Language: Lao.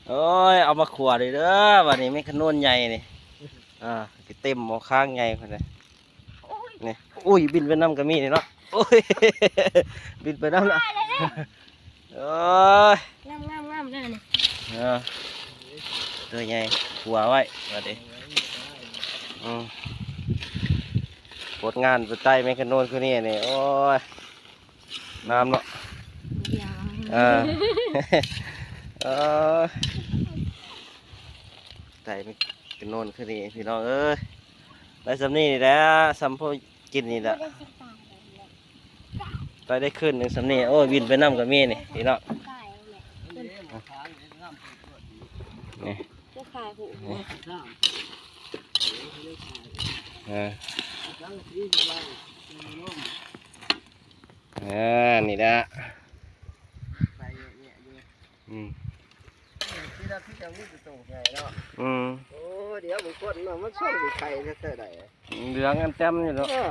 ໂອ້ຍ ເອົາມາຂົ້ວເດີ ເດີ ບັດນີ້ແມ່ງຂະໂນນໃຫຍ່ນີ້ ອ່າ ຊິເຕັມໝໍ້ຄາງໃຫຍ່ພຸ້ນເດ້ ນີ້ ໂອ້ຍ ບິນໄປນຳກໍມີນີ້ເນາະ ໂອ້ຍ ບິນໄປນຳລະ ໂອ້ຍ ງາມໆໆ ເດີນີ້ ເອີ ຕົວໃຫຍ່ ຂົວໄວ້ ບັດນີ້ ອືມ ຜົນງານໄປໄຕ່ແມ່ງຂະໂນນຄືນີ້ນີ້ ໂອ້ຍ ງາມເນາະ ເອີ ເອີ ໄຕ່ແມ່ງຂະໂນນຄືນີ້ ພີ່ນ້ອງເອີຍ ໄດ້ສ່ຳນີ້ນີ້ແຫຼະ ສ່ຳພໍກິນນີ້ແຫຼະ ໄຕ່ໄດ້ຄືນໜຶ່ງສ່ຳນີ້ ໂອ້ຍ ບິນໄປນຳກໍມີນີ້ ພີ່ນ້ອງ ນີ້ ເອີ ເອີ ນີ້ແຫຼະ ອືມ ອືມ ໂອ້ ດຽວບາງຄົນເນາະ ມັນສົ່ງຢູ່ໄທແທ້ໆໃດ ເຫຼືອງອັນແຕ້ມຢູ່ເນາະ ເອີ